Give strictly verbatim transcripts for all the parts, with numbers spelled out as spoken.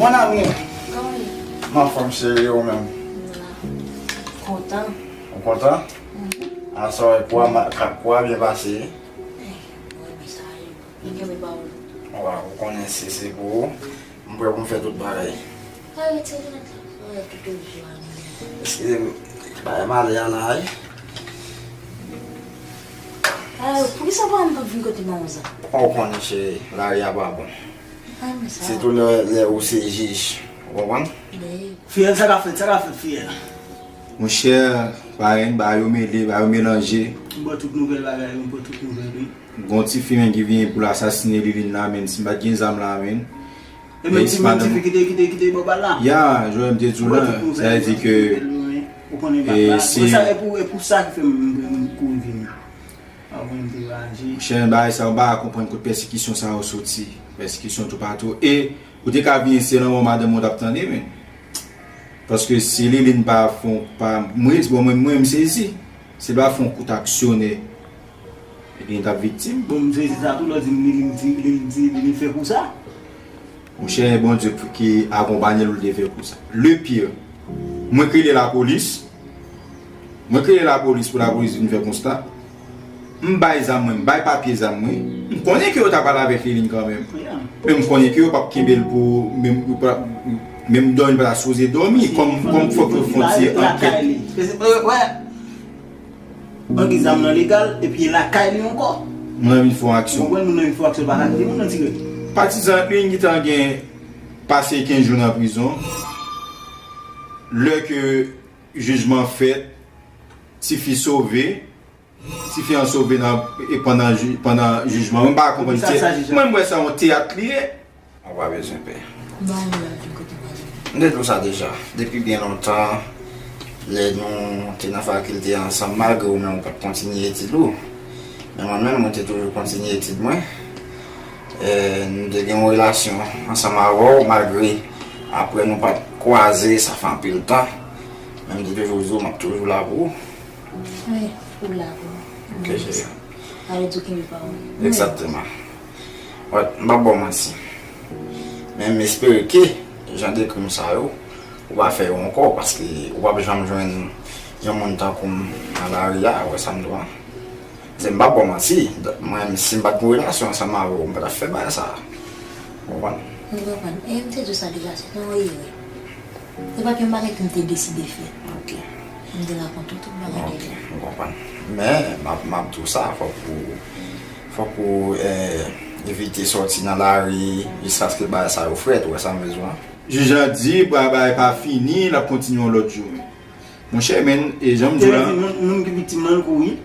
Mon ami, kòman w ye? M anfòm cheri, ou menm? M la. Kontan. Ou kontan? Mhm. Aswè kou a, ma- ka- kou a byen pase. Eh, mwen, men sa yo. Mwen kenbe pawòl. Wa, ou konnen si se pou ou. M prè pou m fè tout bagay. Ay, retire linèt la. Ay, tout jou a li. Eskize m, bagay malè a la, wi. Ay, poukisa pa m pa vin kote manman sa? Ou konnen, cheri, lari a pa bon. Ay, men sa. Sitou lè, lè ou se jij. Ou konprann? Wi. Fiyèl, sa k ap fèt, sa k ap fèt, fiyèl? Monchè, pa anyen, bagay yo mele, bagay yo melanje. M ba w tout nouvèl bagay, m ba w tout nouvèl, wi. Gon ti fi, men, ki vini pou l asasine Liline la, men, si m pa t gen zam la, men. E men ti, men ti fi ki te, ki te, ki te bò bal la? Ya, jan m te di w la, sa vle di ke, ou konnen bak la. E pou sa, e pou, e pou sa ki fè m, m, m kouri vini. Avan m te raje. Monchè, bagay sa, ou pa konprann kot pèsekisyon sa yo soti. Pèsekisyon toupatou. E ou te ka vini, se lanmò madanm ou t ap tande, men. Paske si Liline pa fon, pa, mwen, bon, mwen, mwen, m sezi. Si l pa fon kout aksyonè, ebyen, li t ap viktim. Bon, m sezi sa tou, lè w di m Liline di, Liline di, Liline fè kou sa. Monchè, Bondye ki akonpanye l pou l te fè kou sa. Le pire, mwen k rele lapolis. Mwen k rele lapolis pou lapolis vin fè konsta. M bay zam mwen, m bay papye zam mwen. M konnen ke yo t ap pale avèk Liline kanmenm. Men m konnen ke yo p ap kenbe l pou, menm, yo pa, menm dòmi l pa ta sipoze dòmi. Kòm, kòm fòk yo fè yon ti ankèt. Anki zam nan legal, epi e lakay li ankò. Mwen anvi fè yon aksyon. Ou konprann, moun nan vin fè yon aksyon, pa ka kite moun nan tire. Patizan Liline gentan gen pase kenz jou nan prizon. Lè ke jijman fèt, tifi sove. Tifi an sove nan, e pandan ji-, pandan jijman. Mwen pa konprann. Mwen, mwen wè sa yon teyat li ye. Ou pa bezwen pè. Ba m la vin kote madanm. M te di w sa deja. Depi byen lontan, lè nou te nan fakilte ansanm, malgre ou menm ou pa t kontinye etid ou, men mwen menm, mwen te toujou kontinye etid mwen. E, nou te gen yon relasyon ansanm avè w, malgre apre nou pa t kwaze, sa fè anpil tan. Men m te toujou di w, m ap toujou la pou ou. Wi, ou la pou mwen. Ok, cheri. Sa vle di w kenbe pawòl. Egzakteman. Wè, m p ap ba w manti. Men m espere ke jan de krim sa yo, ou pa fè yo ankò, paske ou p ap janm jwenn yon moun tankou m nan lari a, ou wè sa m di w an. Se m p ap ba w manti, mwen, si m pa t gen relasyon ansanm avè w, m pa t ap fè bagay sa a. Ou konprann? M konprann. E m te di w sa deja, se te yon erè. Se pa t yon bagay ke m te deside fè. Ok. M te la kontan tout bagay deja. Ok, m konprann. Men, m ap, m ap di w sa, fòk ou, fòk ou, eh, evite sòti nan lari jiskaske bagay sa yo frèt, ou wè sa m bezwen an. Jij la di, bagay pa fini, l ap kontinye yon lòt jou. Monchè, men, e jan m di w la. Moun, moun ki viktim nan, l kouri.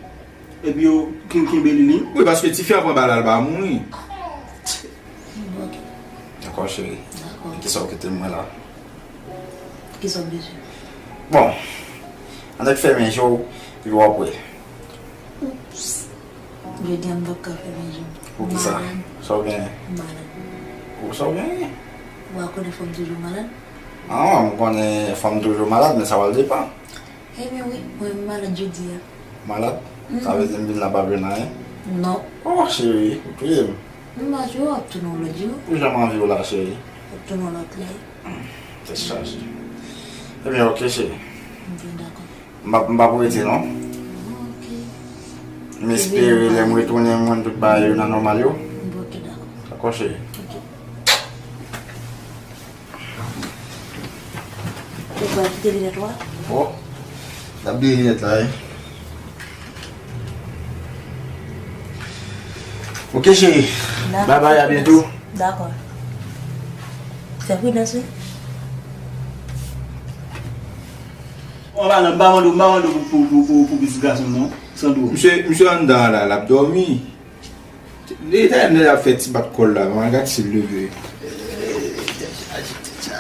Epi yo ken-, kenbe Liline. Wi, paske tifi an pran bal la, l pa mouri. Bon, ok. Dakò, cheri. Dakò. E kisa w kite m mwen la? Kisa w bezwen? Bon, ann fèmen je w, epi w ap wè. Oups. Jodi a m p ap ka fèmen je m. Poukisa? Malad. Sa w genyen? Malad. Ou sa w genyen? Ou pa konnen fanm toujou malad? Ah, m konnen fanm toujou malad, men sa pral depann. Ebyen wi, mwen malad jodi a. Malad? Sa vle di m vin la p ap jwenn anyen? Non. Oh, cheri, ou touye m. M pa touye w, w ap tounen yon lòt jou. Ou janm anvi w la, cheri? W ap tounen yon lòt lè. Hmm, tèt chaje. Ebyen, ok, cheri. Ebyen, dakò. M p ap, m p ap rete, non. Ok. M espere lè m retounen, m jwenn tout bagay yo nan nòmal yo. Ebyen, ok, dakò. Dakò, cheri. Ok. Ou pral kite linèt ou a? Bon, n ap bliye linèt la, wi. Ok, cheri. Dakò. Bye bye, à bientôt. Dakò. Fè pridans, wi. Bon, pa nan, m pa mande w, m pa mande w pou, pou, pou, pou, pou pitit gason m, non. Sandro. Misye, misye anndan la, l ap dòmi. Li te nèg ap fè ti bat kò l la, men gad si l leve.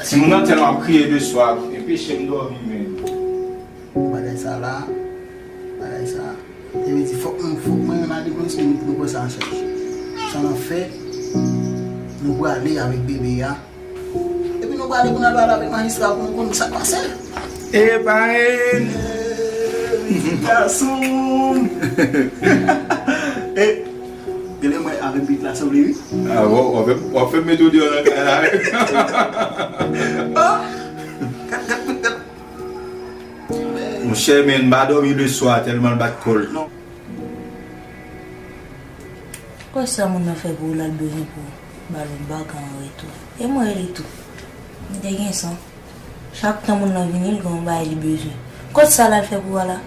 Timoun nan tèlman ap kriye de swa, enpeche m dòmi, men. Bagay sa la, bagay sa. Sa vle di fòk nou, fòk mwen menm a depanse nou, nou pran sa an chaj. Sa n ap fè, nou prale avèk bebe a. Epi nou prale pou n al pale avèk majistra pou nou konn sa k pase. Epa, e, gason. E, Genlè mwen avèk bit la sanble wi. Ah, w ap fè m met ou deyò nan kay la wi. Monchè, men m pa dòmi leswa tèlman l bat kò l. Kòb sa moun nan fè pou ou la, l bezwen pou ou ba l yon bagay an retou. E mwen li tou. M te gen san. Chak tan moun nan vini, l gen yon bagay li bezwen. Kòb sa l al fè pou ou a la?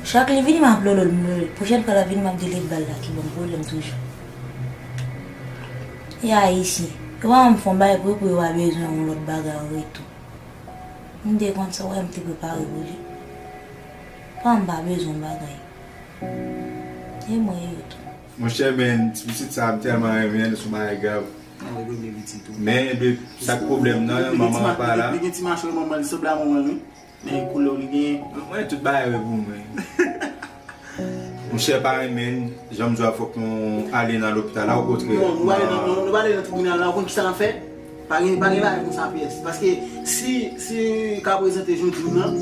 Chak li vini, m ap lolo l, m lolo l. Pwochèn fwa l ap vini, m ap di l e bal la ki ban m pwoblèm toujou. E Ayisyen, yo pa janm fè yon bagay pou yo, pou yo pa bezwen yon lòt bagay an retou. M te konn sa, w wè m te prepare pou li. Pa m pa bezwen yon bagay. E mwen yo tou. Monchè, men, ti pitit sa, m tèlman renmen l, se yon bagay grav. Mwen renmen pitit ou. Men, de, sa k pwoblèm nan, manman an pa la. Li gen ti machwè manman, li sanble a manman l, wi. Men koulè w li genyen. Mwen, tout bagay yo pou mwen. Monchè, pa renmen l, jan m di w a, fòk nou ale nan lopital la, okontrè. Non, nou pa ale nan, nou, nou pa ale nan tribinal la, ou konn kisa n ap fè? Pa gen, pa gen bagay konsa pyès. Paske si, si ka prezante jodi nan,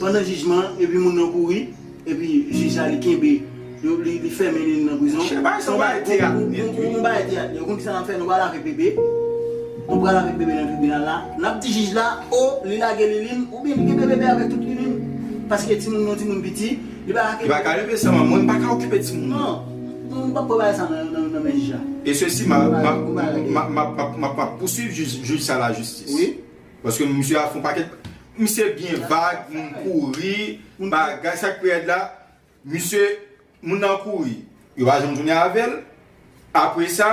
pandan jijman, epi moun nan kouri, epi jij la li kenbe, yo, li, li fèmen li nan prizon. Monchè, bagay sa bagay teyat nèt, wi. Yon bagay teyat. Ou konn kisa n ap fè? Nou pral avèk bebe. Nou pral avèk bebe nan tribinal la. N ap di jij la, o, li lage Liline, oubyen li kenbe bebe avèk tout Liline. Paske timoun nan, timoun piti, li pa ka kenbe. Li pa ka leve san manman, mwen m pa ka okipe timoun nan. Non, nou pa pran bagay sa nan, nan, nan men jij la. E sesi, m a, m a, m a, m a, m a, m a, m a pouswiv jij, jij sa lajistis. Wi. Paske misye a fè yon pakèt, misye byen vag, moun kouri, bagay, sa k pi rèd la, misye, moun nan kouri, yo pa janm tounen avè l. Apre sa,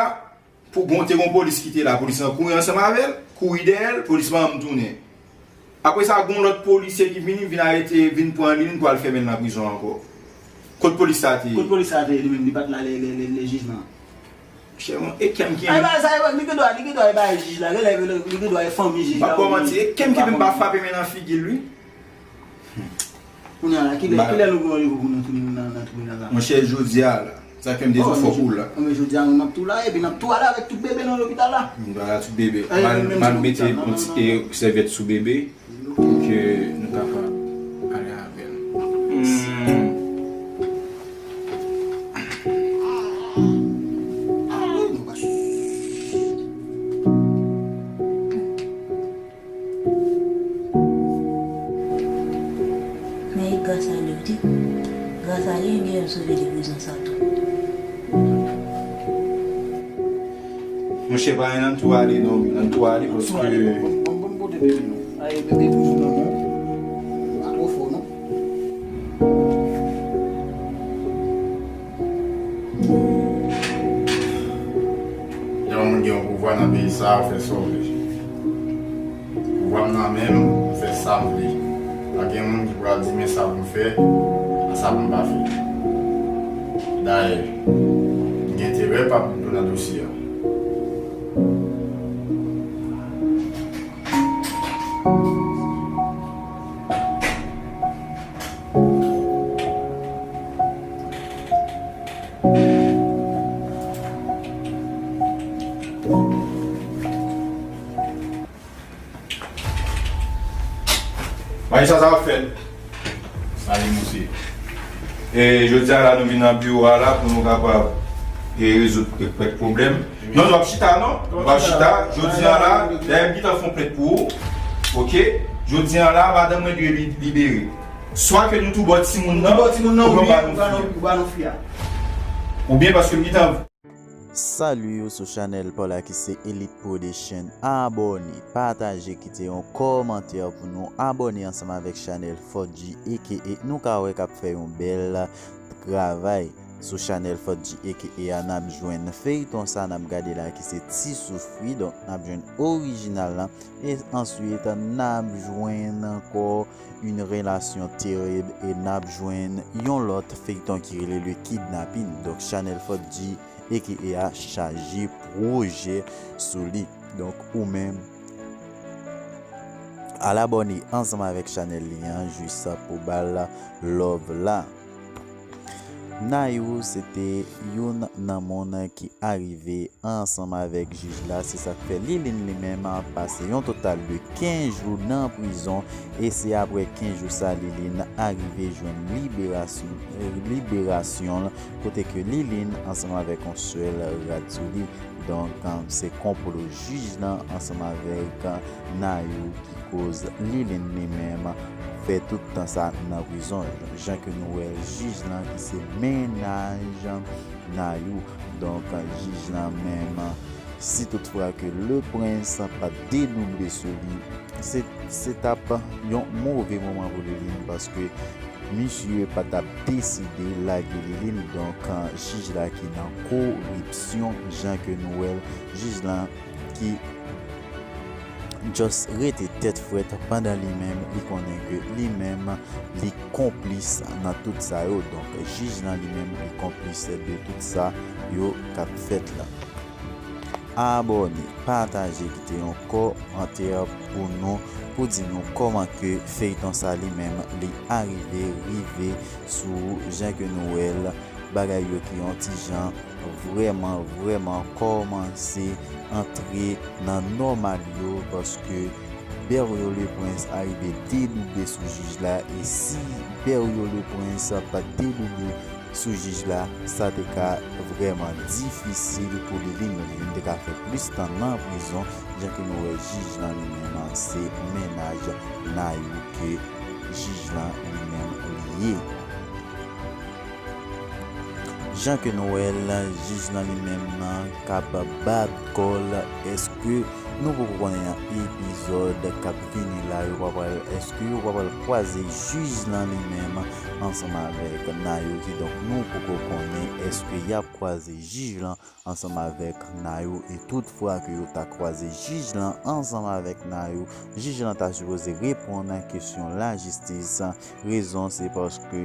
pou gon, te gon polis ki te la, polis lan kouri ansanm avè l, kouri dèyè l, polis pa janm tounen. Apre sa, gon lòt polisye ki vini, vin arete, vin pran li, vin pou al fèmen l nan prizon ankò. Kot polis sa te ye? Kot polis sa te ye li menm? Li pa t la lè, lè, lè, lè jij lan. Monchè, e kè m ki... Ay, bagay sa yo, li gen dwa, li gen dwa e bagay jij la, genlè li gen dwa e fanmi jij la. M p ap ba w manti, e kè m ki vin pa frape men nan figi l, wi. Kounye a la, kilè, kilè nou gen randevou pou nou tounen nan, nan tribinal la? Monchè, jodi a la, sa fè m te tou fò pou w la. Bon, men jodi a, nou, n ap tou la, epi n ap tou ale avèk tout bebe nan lopital la. M pral tout bebe. M al, m al mete yon ti, e, sèvyèt sou bebe. Pou ke nou kapab ale avè l. Hmm. Men e gras a li, wi. Gras a li, m gentan sove de prizon sa tou. Monchè, pa anyen, ann tou ale non, ann tou ale paske... Bon, bon, bon, bon, pote bebe non. Ay, bebe toujou nan men w. Pa twò fò non. Lè yon moun gen yon pouvwa nan peyi sa a, ou fè sa w vle. Pouvwa m nan men m, m fè sa m vle. Pa gen moun ki pral di men sa pou m fè, sa pou m pa fè. Dayè, m gen enterè pa m tou nan dosye a. Majistra, sa w ap fè? Sa li, mesye. E, jodi a la, nou vin nan biwo a la pou nou kapab, e, rezoud kèk pwoblèm. Non, nou ap chita, non? Nou ap chita. Jodi a la, dayè m gentan fè yon plent pou ou. Oke? Jodi a la, madanm mwen dwe li-, libere. Swa ke nou tou ba w timoun nan, oubyen w ba nou fi a. Oubyen paske m gentan Salut, ou sou chanèl pa w la ki se Elite Production. Abòne, pataje, kite yon kòmantè pou nou abòne ansanm avèk chanèl Fort G, aka nou ka wè k ap fè yon bèl travay sou chanèl Fort G, aka a n ap jwenn feyton sa n ap gade la ki se Ti Soufri. Donk, n ap jwenn orijinal la. E answit, n ap jwenn ankò Une relation terrible e n ap jwenn yon lòt feyton ki rele Le Kidnapping. Donk, chanèl Fort G, aka a chaje pwojè sou li. Donk, ou menm, al abòne ansanm avèk chanèl li an, jis pou ba l love la. Nayou se te youn nan moun ki arive ansanm avèk jij la. Se sa k fè Liline li menm pase yon total de kenz jou nan prizon. E se apre kenz jou sa Liline arive jwenn liberasyon, liberasyon l, kote ke Liline ansanm avèk yon sèl rad sou li. Donk, se konplo jij lan ansanm avèk Nayou ki koz Liline li menm fè tout tan sa nan prizon. Jan ke nou wè l, jij lan ki se mennaj Nayou. Donk, jij lan menm, si toutfwa ke le prince pa t dedouble sou li, se, se t ap yon move moman pou Liline, paske misye pa t ap deside lage Liline. Donk, jij la ki nan koripsyon, jan ke nou wè l, jij lan ki just rete tèt frèt pandan li menm, li konnen ke li menm, li konplis nan tout sa yo. Donk, jij lan li menm, li konplis de tout sa yo k ap fèt la. Abòne, pataje, kite yon kòmantè pou nou, pou di nou kòman ke feyton sa li menm, li arive rive sou ou, jan ke nou wè l, bagay yo ki yon ti jan vrèman, vrèman kòmanse antre nan nòmal yo, paske Berrio le Prince arive dedouble sou jij la, e si Berrio le Prince pa t dedouble sou jij la, sa te ka vrèman difisil pou Liline. Liline te ka fè plis tan nan prizon, jan ke nou wè jij lan li menm se mennaj Nayou ke jij lan li menm li ye. Jan ke nou wè l, jij lan li menm nan k ap bat kò l. Èske nou poko konnen nan epizòd k ap vini la, yo pa pral, èske yo pa pral kwaze jij lan li menm ansanm avèk Nayou? Kidonk, nou poko konnen èske y ap kwaze jij lan ansanm avèk Nayou. E toutfwa ke yo ta kwaze jij lan ansanm avèk Nayou, jij lan ta sipoze reponn kesyon lajistis. Rezon se paske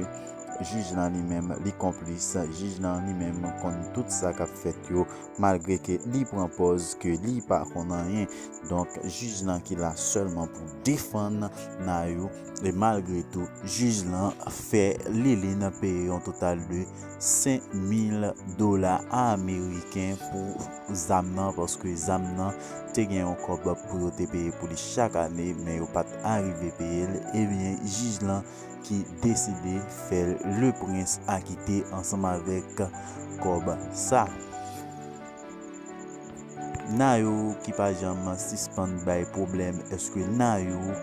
jij lan li menm, li konplis, jij lan li menm konn tout sa k ap fèt yo, malgre ke li pran pòz ke li pa konn anyen. Donk, jij lan ki la sèlman pou defann Nayou, e malgre tou, jij lan fè Liline peye yon total de senk mil dola ameriken pou zam nan, paske zam nan te gen yon kòb pou yo te peye pou li chak ane, men yo pa t arive peye l. Ebyen, jij lan ki deside fè le prince akite ansanm avèk kòb sa. Nayou ki pa janm sispann bay pwoblèm, èske Nayou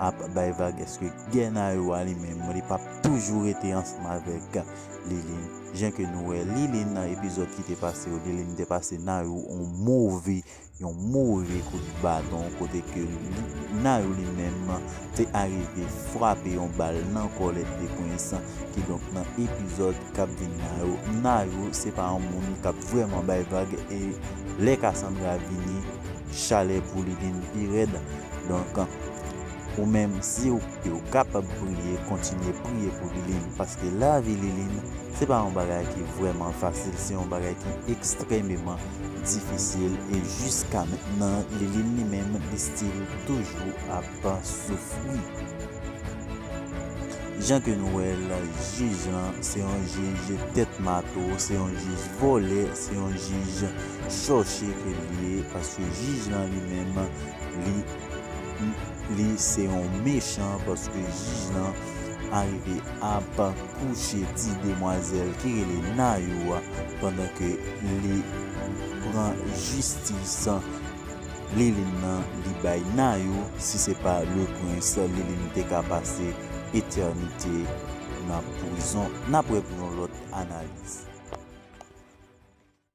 ap bay vag, èske gè Nayou a li menm, li p ap toujou rete ansanm avèk Liline? Jan ke nou wè Liline nan epizòd ki te pase yo, Liline te pase Nayou yon move, yon move kout baton, kote ke li, Nayou li menm te arive frape yon bal nan kòlèt de prince. Kidonk, nan epizòd k ap vin la yo, Nayou se pa yon moun k ap vrèman bay vag, e lè Cassandra vini, chalè pou Liline pi rèd. Donk, ou menm, si w, ou kapab priye, kontinye priye pou Liline, paske lavi Liline se pa yon bagay ki vrèman fasil, se yon bagay ki ekstrèmeman difisil, e jiska mentnan, Liline li menm, li still toujou ap soufri. Jan ke nou wè l, jij lan se yon jij tèt mato, se yon jij vòlè, se yon jij chòche ke l ye, paske jij lan li menm, li, li se yon mechan, paske jij lan arive ap kouche ti demwazèl ki rele Nayou a, pandan ke li pran jistis Liline nan, li bay Nayou. Si se pa le prince, Liline te ka pase etènite nan prizon. N ap wè pou yon lòt analiz.